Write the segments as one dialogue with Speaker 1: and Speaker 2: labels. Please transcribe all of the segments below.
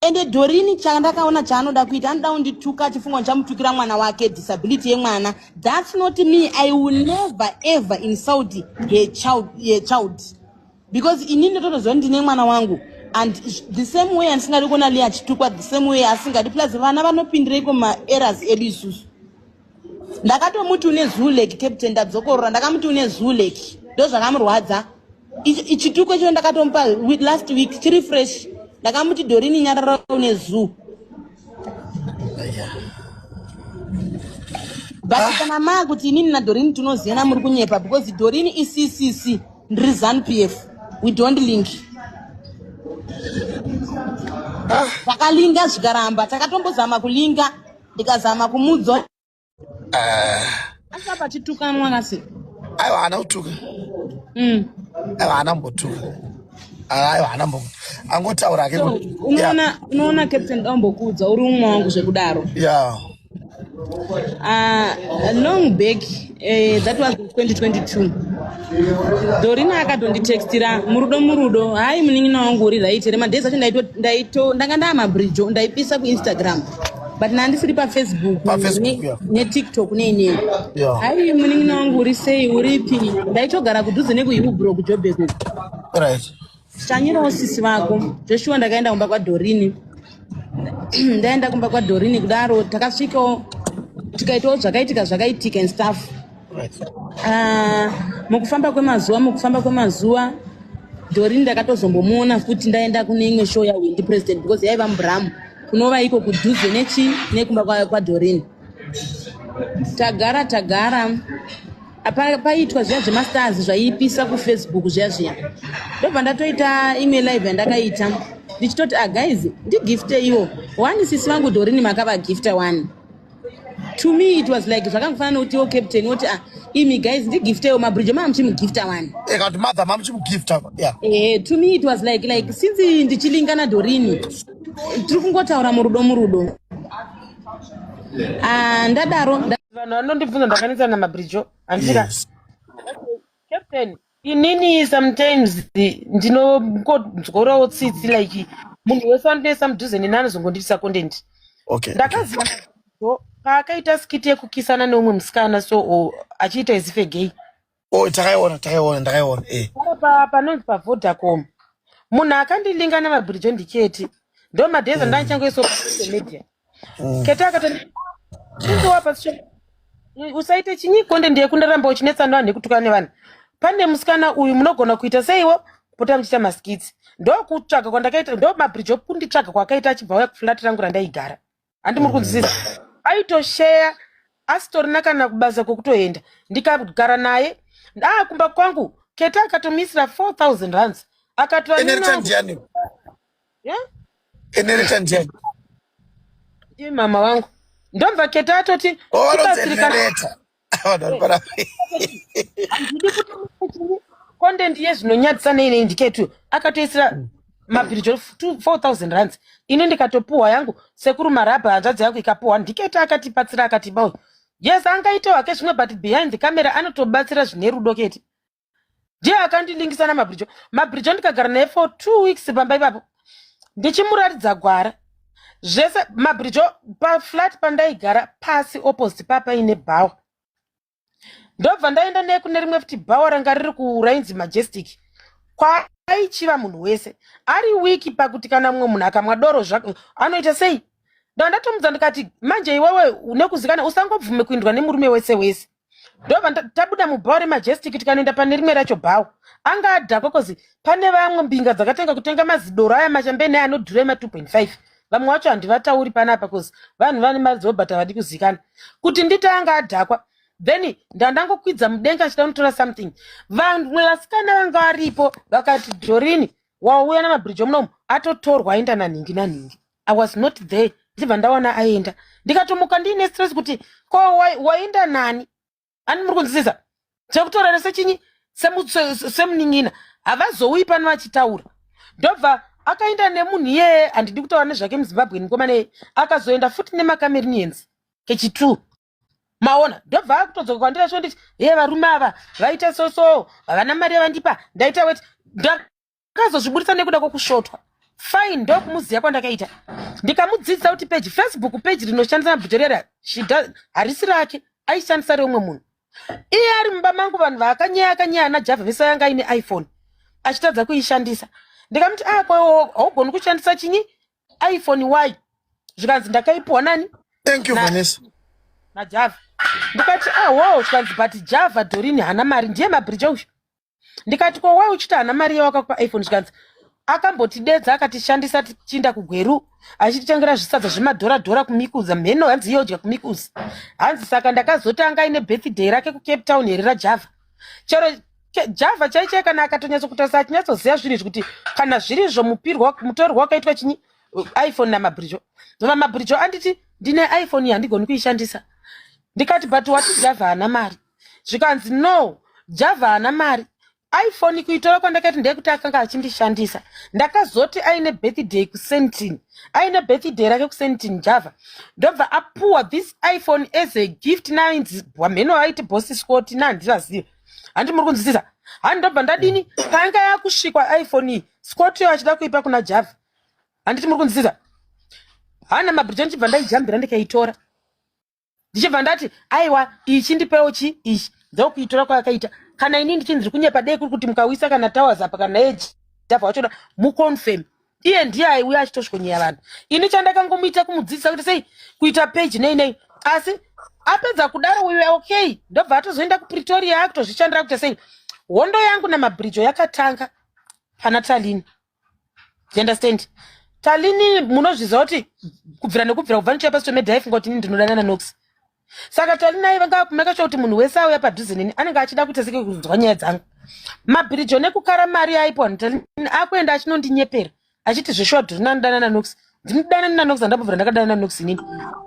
Speaker 1: Ende Dorini chandakaona chaanoda kuita, anoda kundituka achifunga ndichamutukira mwana wake, disability yemwana. That's not me. I will never ever insult her child, her child. Because inini ndototoziva kuti ndine mwana wangu, and the same way andisingadi kuona Lee achitukwa, the same way asingadi. Plus vana vanopindireiko maerrors edu isusu? Ndakatomuti une zulek, captain, ndadzokorora, ndakamuti une zulek, ndozvakamurwadza. Chituko icho ndakatomupa last week, chiri fresh. Ndakamuti, "Dorini, nyarara, une zoo." But kana maa kuti inini naDorini tinoziyana, muri kunyepa, because Dorini iCCC, ndiri ZANU PF. We don't link. Takalinga zvikaramba, takatombozama kulinga, ndikazama kumudzwa asi apa chitukanwa kasi.
Speaker 2: Aiwa, haana kutuka. Aiwa, haana kumbotuka. Aiwa, haana mbo angotaura hake.
Speaker 1: So, unoona, captain, daumbokuudza, uri umwe wangu zvekudaro. Long back, that was 2022, Dorina akatonditextira murudo murudo, "Hai munin'ina wangu, uri right here?" Madays acho ndaito ndanga ndaamabridjo, ndaipisa kuInstagram, but nandisiri paFacebook.
Speaker 2: PaFacebook,
Speaker 1: neTikTok neinei. "Hai munin'ina wangu, uri sei, uripi?" Ndaitogara kudhuze nekuHillbrow, kuJobek uku. Shanyirawo sisi vako Joshua. Ndakaenda kumba kwaDorini. Ndaenda kumba kwaDorini kudaro, takasvikawo, tikaitawo zvakaitika zvakaitika and stuff. Ah, mukufamba kwemazuva, Dorini ndakatozombomuona futi ndaenda kune imwe show yaWindi President, because yaiva muBramu, kunova iko kudhuze nechi nekumba kwaDorini. Tagara tagara, paitwa zviya zvemastars zvaipisa kuFacebook zviya zviya, ndobva ndatoita imwe live yandakaita ndichitoti, "Ah guys, ndigifteiwo one. Sisi vangu Dorini makavagifta one." To me it was like zvakangofanana nekuti iwo captain woti, "Ah imi guys, ndigifteiwo mabridge, maa muchimugifta one."
Speaker 2: Kana kuti mother mamuchimugifta, yeah.
Speaker 1: To me it was like since ndichilinga naDorini, tiri kungotaura murudo murudo. Ah, ndadaro.
Speaker 3: Vanhu vanondibvunza ndakanetsana namabridjo, handika?
Speaker 2: Yes.
Speaker 3: Captain, inini sometimes ndinongonzworawo tsitsi, like munhu wese wandinoisa mudhuze neni anozongonditisa content. Ndakaziva Mabridjo paakaita skit yekukisana neumwe musikana, so achiita as if gay.
Speaker 2: Oh, takaiona, takaiona, ndakaiona.
Speaker 3: Panonzi paVodacom, munhu akandilinga namabridjo ndiKeti. Ndo madays andandichangoiswa pasocial media. Keti akatoni indowa pasocial, usaite chinyi content yekundaramba uchinetsana vanhu nekutukana nevanhu. Pane musikana uyu, munogona kuita seiwo kupota muchiita maskits. Ndokutsvaga kwandakaita, ndo mabridge okunditsvaga kwakaita, achibva auya kuflat rangu randaigara. Handi muri kunzwisisa? Aitosheya asitorina kana kubasa kwekutoenda. Ndikagara naye akumba kwangu. Keti akatomisira 4000 rands, akati
Speaker 2: Enereta ndiani?
Speaker 3: Yeah?
Speaker 2: Enereta ndiani?
Speaker 3: Ndiye mama wangu. Ndobva Keti atoti
Speaker 2: Oh, vanonzi
Speaker 3: tibatsirikana.
Speaker 2: Enereta. Vanhu vari pana.
Speaker 3: Handidi kuti content yezvinonyadzisa nei. Ndiketu akatoisira mabhirijo 4000 rands, ini ndikatopuhwa yangu. Sekuru Marabha, hanzvadzi yangu, ikapuhwa. Ndiketi akatibatsira, akati bao yes, angaitewo hake zvimwe, but behind the camera anotobatsira zvine rudo. Keti ndiye akandilingisa namabhirijo. Mabhirijo ndikagara naye for 2 weeks pamba ipapo, ndichimuratidza gwara zvese. Mabhirijo, paflat pandaigara pasi opposite papaine bhawa. Ndobva ndaenda naye kune rimwe futi bhawa ranga riri kurainzi Majestic, kwaichiva munhu wese ari wiki, pakuti kana mumwe munhu akamwa doro anoita sei. Ndo ndatomudza ndikati, "Manje iwewe nekuzikana, usangobvume kuindwa nemurume wese wese." Ndobva tabuda mubhawa reMajestic, tikanoenda pane rimwe racho bhawa. Anga adhakwa, 'cause pane vamwe mbinga dzakatenga kutenga mazidoro aya, machambeni aya anodhura ema2.5. Vamwe vacho handivatauri panapa, 'cause vanhu vane mari dzobhata, vadi kuzikana kuti nditi anga adhakwa. Then ndandangokwidza mudenga achida kunotora something. Vamwe vasikana vanga varipo vakati, "Dorini wauya namabhirijo munomu, atotorwa, aenda nanhingi nanhingi." I was not there. Ndibva ndaona aenda, ndikatomuka ndiine stress kuti ko waenda nani? Ani muri kunzwisisa? Chekutorera sechinyi, semunin'ina, havazouyi pano vachitaura. Ndobva akaenda nemunhu iyeye, handidi kutaura nezvake muZimbabwe, mukomana akazoenda futi nemaCameroonians kechi2, maona. Ndobva akutodzoka kwandiri achonditi, "Ye, varume ava vaita so so, havana mari yavandipa, ndaita weti." Ndakazozvibudisa nekuda kwokushotwa. Fine, ndokumuziva kwandakaita, ndikamudzidzisa kuti page, Facebook page rinoshandisa naBhutorera harisi rake, aishandisa reumwe munhu. Iye ari mumba mangu, vanhu vaakanyaya akanyaya naJavha vese, yanga aine iPhone achitadza kuishandisa. Ndikamuti, "Ah, ko haugoni kushandisa chinyi iPhone, why?" Zvikanzi, "Ndakaipiwa nani?"
Speaker 2: Thank you, Vanessa.
Speaker 3: NaJava. Ndikati, "Ah, wo." Zvikanzi, "But Java, Dorini, haana mari, ndiye mabridge uyu." Ndikati, "Ko wai uchiti haana mari yawakakupa iPhone?" Zvikanzi, "Akambotidedza, akatishandisa tichiinda kuGweru, achititengera zvisadza zvemadhora dhora kumikuza mheno, hanzi iyodya kumikuza, hanzi saka ndakazoti anga aine birthday rake kuCape Town here raJava." Chero Java chai chai, kana akatonyatsokutarisa, achinyatsoziva zvinhu izvi, kuti kana zvirizvo mupirwa mutorwa wakaitwa chinyi iPhone namabhirijo. Nova mabhirijo anditi, "Ndine iPhone, handigoni kuishandisa." Ndikati, "But wati Java haana mari." Zvikanzi, "No, Java haana mari. iPhone kuitora kwandakaiti ndeyekuti akanga achindishandisa. Ndakazoti aine birthday kuSandton, aine birthday rake kuSandton, Java ndobva apuwa this iPhone as a gift nainzi wamheno aiti Boss Scott nandivaziva. Handi muri kunzwisisa? Handi ndobva ndadini, paanga yakusvikwa iPhone iyi, Scott yo achida kuipa kuna Java. Handiti muri kunzwisisa? Hana mabhirijo, ndichibva ndaijambira, ndikaitora, ndichibva ndati, 'Aiwa, ichi ndipewo chi ichi.' Ndokuitora kwaakaita. Kana ini ndichinzi ndiri kunyepa, dei kuri kuti mukawisa kana Towers apa, kana Ejava wachona, muconfirm. Iye ndiye aiuya achitosvonyeya vanhu. Ini chandakangomuita kumudzidzisa kuti sei kuita page, nei nei. Asi apedza kudaro, we were okay. Ndobva atozoenda kuPretoria, akutozvishandira kuita sei. Hondo yangu namabhirijo yakatanga pana Talini. You understand? Talini, munozviziva kuti kubvira nekubvira, kubva ndichiuya pasocial media, aifunga kuti ini ndinodana naNox. Saka Talini aiva kumeka sure kuti munhu wese auya padhuze neni anenge achida kuita seke kunzwa nyaya dzangu. Mabhirijo nekukara mari aipiwa naTalini, akuenda achinondinyepera achiti, "Zveshuwa Dhorina anodana naNox." Ndinodana naNox? Handambobvira ndakadana naNox inini.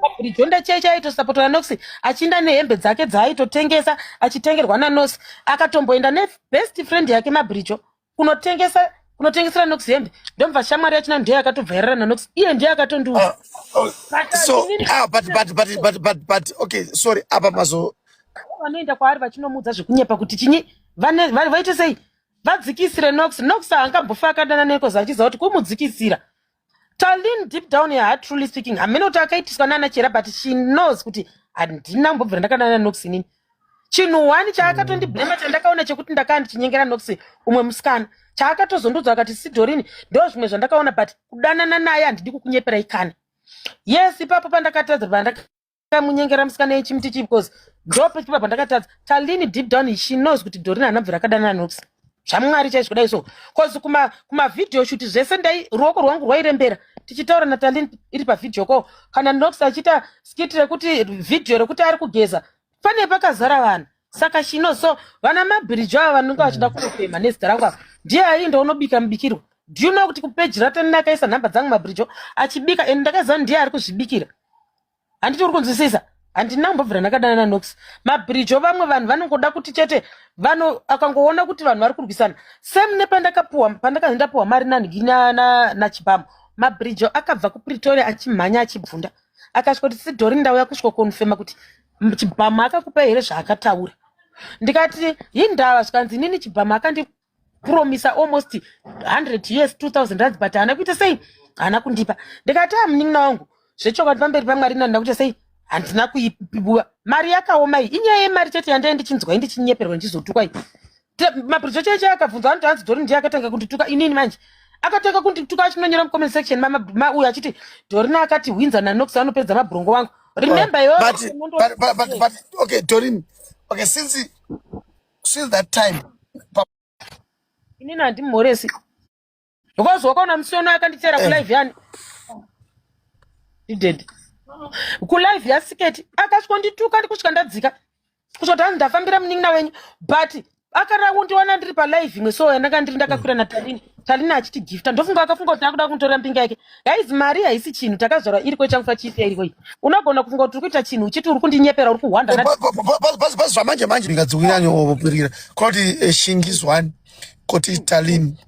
Speaker 3: Mabhirijo ndacheche aitosapotwa naNox, achiinda nehembe dzake dzaaitotengesa, achitengerwa naNox. Akatomboenda nebest friend yake Mabhirijo kunotengesa, kunotengesera Nox hembe. Ndomva shamwari yachina ndiye akatobvairira naNox, iye ndiye akatondiudza.
Speaker 2: So ah, but okay, sorry, apa mazo
Speaker 3: Vanoenda kwaari vachinomuudza zvekunyepa kuti chinyi, vaite sei, vadzikisire Nox. Nox haangambofa akadana nekozi achiziva kuti kumudzikisira. Talin, deep down her heart, truly speaking, hamene kuti akaitiswa nana chera, but she knows kuti handina kumbobvira ndakadana naNox inini. Chinhu one chaakatondiblema chandakaona chekuti ndakaa ndichinyengera Nox umwe musikana, chaakatozondiudza akati, "Sidhorini, ndo zvimwe zvandakaona, but kudanana naye handidi kukunyeperai kana." Yes, ipapo pandakatadza, pandakamunyengera musikana yechimuti chi, because ndo pechipa pandakatadza. Talini, deep down she knows kuti Dorina haana bvira akadana naNox, zvaMwari chaizvo kudai. So cause kumavideo shoot zvese, ndai ruoko rwangu rwairembera tichitaura naTalini iri pavideo call. Kana Nox achiita skit rekuti video rekuti ari kugeza, pane pakazara vanhu. Saka shino so vana mabhirijo ava vanenge vachida kunofema nezita rangu ava, ndiye ainda unobika mubikirwa. Do you know kuti kupeji raTalini akaisa nhamba dzangu mabhirijo achibika, and ndakaziva ndiye ari kuzvibikira? Handiti uri kunzwisisa? Handina kumbobvira ndakadana naNox. Mabhirijo, vamwe vanhu vanongoda kuti chete vano akangoona kuti vanhu vari kurwisana. Same nepandakapuwa, pandakanzi ndapuwa mari naChibhamu, mabhirijo akabva kuPretoria achimhanya, achibvunda, akasvika kuti, "Sidhori, ndauya kusvika konfema kuti Chibhamu akakupa here zvaakataura." Ndikati, "Hindava?" Zvikanzi, "Inini Chibhamu akandipromisa almost 100 US 2000 rands, but haana kuita sei, haana kundipa." Ndikati, "A, munin'ina wangu, zvechokwadi pamberi paMwari nandida kuita sei, handina kuipiwa mari. Yakaoma iyi, inyaya yemari chete yandai ndichinzwai, ndichinyeperwa, ndichizotukwa iyi." Mabhirijo chaicho akabvunzwa, anoti hanzi Dhori ndiye akatanga kundituka inini. Manje akatanga kundituka achinonyora mucomment section mauyu achiti Dhorina akati hwinza naNox anopedza mabhurongo wangu. Remember iwewe.
Speaker 2: But okay, Dorin, okay, since that time
Speaker 3: Inini handimumhoresi because wakaona musi uno akanditeera kulive yani ided kulive yasiketi, akasvikondituka ndikusvika ndadzika, kusvika kuti hanzi ndafambira munin'ina wenyu. But akaraundiwana ndiri palive imwe, so yandanga ndiri ndakakwira naTalini, Talini achiti gifta. Ndofunga akafunga kuti akuda kumutorera mbinga yake. Guys, mari haisi chinhu, takazvarwa iriko, ichangufa chifi iriko iyi. Unogona kufunga kuti uri kuita chinhu uchiti uri kundinyepera, uri kuhwanda.
Speaker 2: Pasi zvamanje manje ndingadzikunyanyo koti Shingizwani, koti Talini,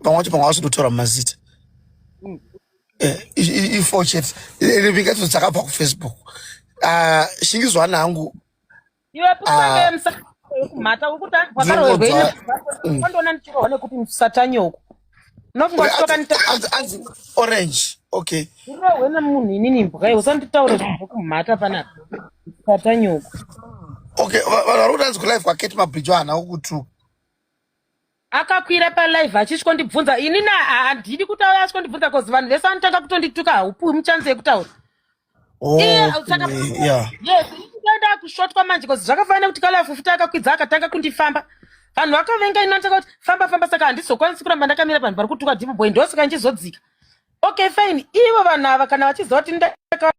Speaker 2: vamwe vacho pamwe vasototaura mumazita. Ifo chete mbinga idzo dzakabva kuFacebook. Ah, Shingizwani hangu.
Speaker 3: Iwe pusange musakumhata uri kuti wakarohwa. Wandiona ndichirohwa nekuti musatanyoko. Unofunga kuti wakanita
Speaker 2: Anzi orange. Okay.
Speaker 3: Urohwe nemunhu inini imbwa iwe usanditaure zvinhu zvekumhata panapa. Patanyoko.
Speaker 2: Okay, vanhu vari kuti anzi kulive kwaKate Mabridge haana kukutuka.
Speaker 3: Akakwira palive achisvikondibvunza inini handidi kuti auya asvikondibvunza cause vanhu vese vanotanga kutondituka haupuwi muchanzi yekutaura. Iye saka yes, ndaenda kushotwa manje cause zvakafanana kuti kalafu futi akakwidza akatanga kundifamba. Vanhu vakavenga ini vanotanga kuti famba famba saka handizokwanisi kuramba ndakamira panhu pari kutuka deep boy ndosaka ndichizodzika. Okay fine, ivo vanhu ava kana vachiziva kuti ndaka